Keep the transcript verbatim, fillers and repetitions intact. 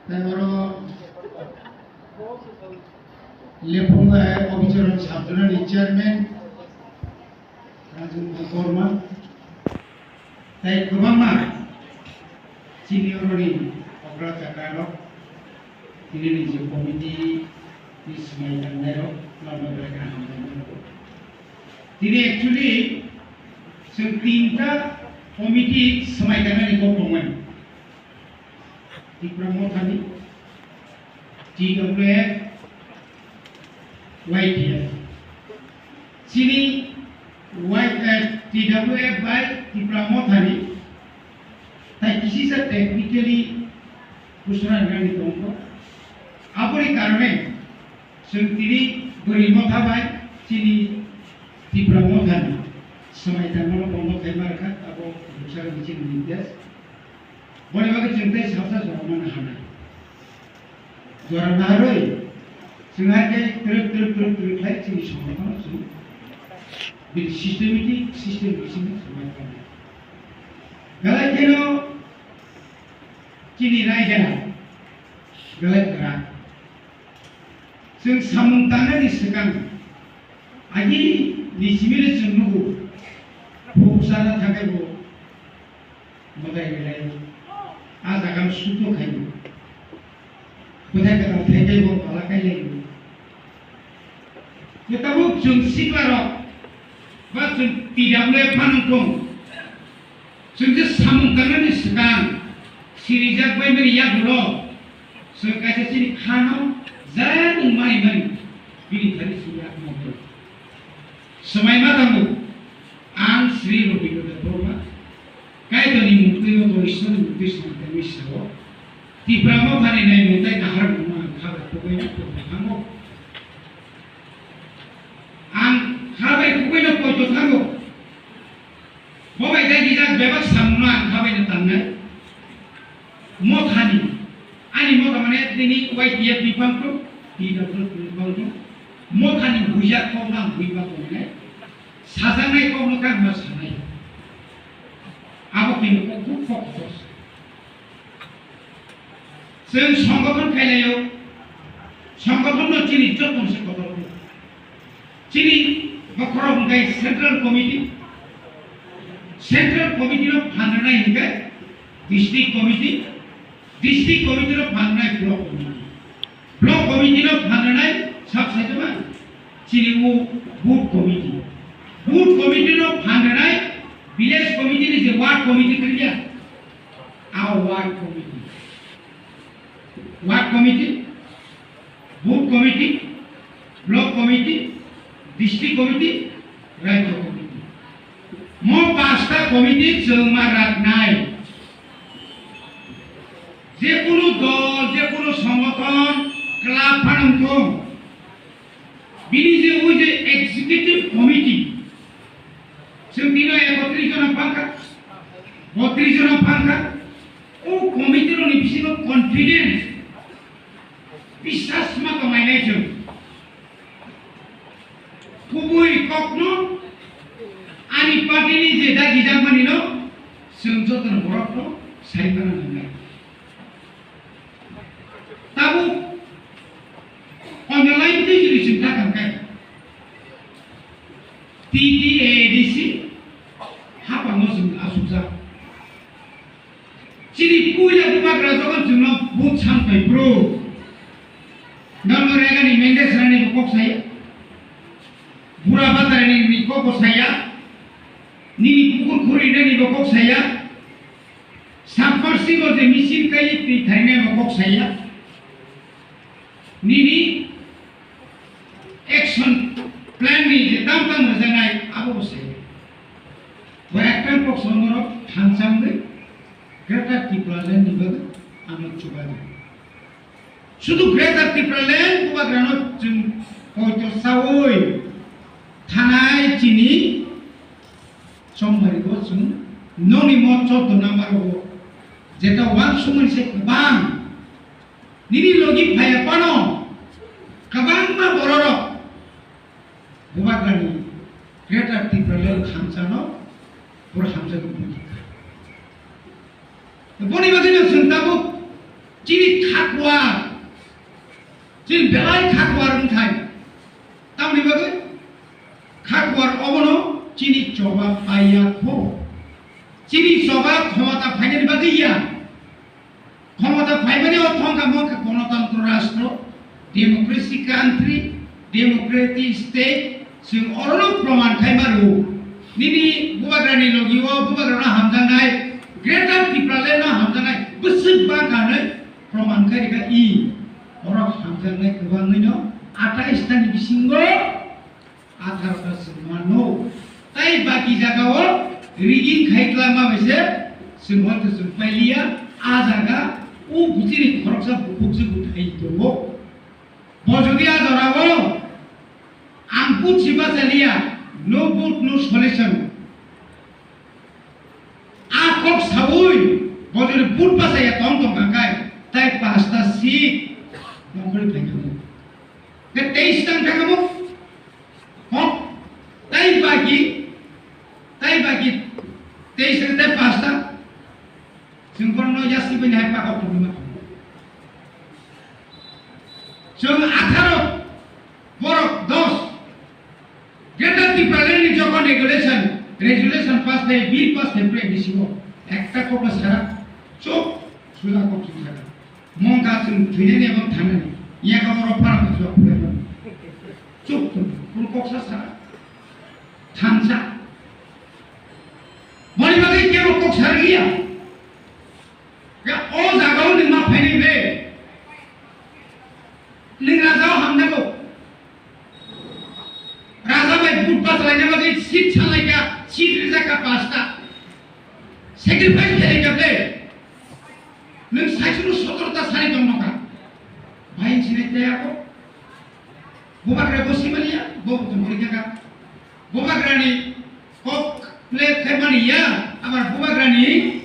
Tei oro lephungo hai Obicharan Sabjona ni chairman Raju Debbarma tei kwbangma chini oroni okra chakra rok, tini ni je committee ni swmai tangnai rok, norok bai khe hambai rok. Tini actually chwng tinta committee swmai tangnani kok tongmani. Tipra Mothani, T W F, Y T F. Chini Y, eh, T W F bai Tipra Mothani, tai kisisa technically busra rani tongko. Aboni karone, chwng tini Bwrwi Motha bai chini Tipra Mothani swmai tangmano bondo khaima rwkha, abo bwsarokni chini nirdesh. Boni bagwi chwng tei salsa jora mano hanai. Jora naharwi chwng hai khe twrwk twrwk twrwk twrwk khlai chini songothano chwng bini systematic system bisingo swmai tongnai. Belai kheno chini raida belai kwrak. Chwng samung tangnani swkang agi ni simi le chwng nugo, phuk sana thangkhe bo Madai belai a jaga sukno khaio. Bwthai kwtal thai tei bo pala kai laio. Kwtabuk chwng sikla rok ba chwng T W F phanang thung. Chwng je samung tangnani swkang sirijak bai mani yagulo chwng kaisa chini khano jani mani mani bini thani sini yakmo. Swmai ma tango, ang Sri Robindra Debbarma, Kaitorni mungtwi o bo Ishwarni mungtwi swmai tangwi sao, Tipra Mothani naimung tei naharmungno ang kha bai kubui no poito thango. Ang kha bai kubui no poito thango. Bo bai dai dijak bebak samungno ang kha bai no tangnai. Mothani, ani motha mane tini Y T F ni bangtong, T W F ni bangtong. Mothani buijak kokno ang buiba tongnai. Sajaknai kokno kangma sanai. Abo kini kok buk kok kok. Chwng songothon khailai-o, songothon no chini joto se kotor khe. Chini bokhorok hwnkhe Central Committee, Central Committee no phan rwnai hwnkhe District Committee, District Committee no phan rwnai Block Committee, Block Committee no phan rwnai sab saitama chini o Booth Committee, Booth Committee no phan rwnai Village Committee ni je Ward Committee kwrwngya, a Ward Committee. Ward Committee, Booth Committee, Block Committee, District Committee, Rajya Committee. Mo pasta committee chwng ma raknai. Jekunu dol, jekunu songothon, club phanang thung. Bini je o je executive committee, chwng tino ekotris jona pangkha, botris jona pangkha, o committee rokni bisingo confidence, biswas ma tonglainai chwng. Kubui kokno ani party ni je dagi jakmani no chwng jotono borok no sai mano nangnai. Tabuk online twi chwng chwng kha kang khe T T A A D C hapang no chwng asukjak. Chini puila bubagra jokhon chwngno vote san phai bro. Nono regani mengde sanani bo kok saya. Bura batarani ni kok bo saya. Nini pukur khuri nani bo kok saya. Submersible je machine kai twi thainai bo kok saya. Nini action plan ni je tam tam rwjaknai abo bo saya. Bo ektal kok songo rok thansangwi Greater Tipraland ni bagwi ano chubago. Sudu Greater Tipraland bubagrano chwng poito sawi thanai chini Chongmari bo chwng noni mo chordo number o jeta wansukmani se kwbang. Nini logi phaiya phano kwbangma bororok bubagrani Greater Tipraland khamsano borok hamjakma buji kha. Boni bagwino chwng tabuk Chini khakuar, chini belai khakuar wngthai. Tamni bagwi khakuar obono chini choba paiya kho. Chini choba khomota phainani bagwi ya. Khomota phaimani o thongkha mokha gonotantro rastro, democracy country, democratic state, chwng orono proman khai mano. Nini bubagrani logi o bubagrano hamjaknai, Greater Tipraland no hamjaknai bwswk bangkha hwnwi proman khai rikha i. Oro hamjaknai kwbangwino atais tani bisingo atharo ta chwng mano. Tai baki jagao rigging khai twlangma bai se chwng hoi to chwng pailiya. A jaga o buchini khoroksa bukhuk se buthai tongo. Bo jodi a jorao ang buchi bachaliya, no vote, no solution. A kok saui bo jodi vote bachaya tong tong kha khai, tai pasta seat nongkhorwi phai kha. Ke teis tang kha mo? Hok, tai baki, tai baki, teis tang, tai pasta. Chwng borokno yasi bini hai pakok tongma. Chwng atharo, borok dos. Greater Tipraland ni jokon regulation, resolution pass khai, bill pass khai, prai bisingo ekta kok sara, chuk, suda kok sara. Mongka chwng thwinani ebong thanani, yaka oro para masa phulai mano. Chuk chuk, kun kok sa sa. Thansa. Boni bagwi kebo kok sa liya. Ya o jaga o nima phaini be. Ning raja o hamdago. Raja bai but bachalaina bagwi seat salaika, seat rijaka pasta. Sacrifice khailai kable. Nwng saichung sotoro ta sari tong nokha. Bai sinai tei ako. Bubagra bo simani ya, bo bo tong kha. Bubagrani kok le khaimani ya, abar bubagrani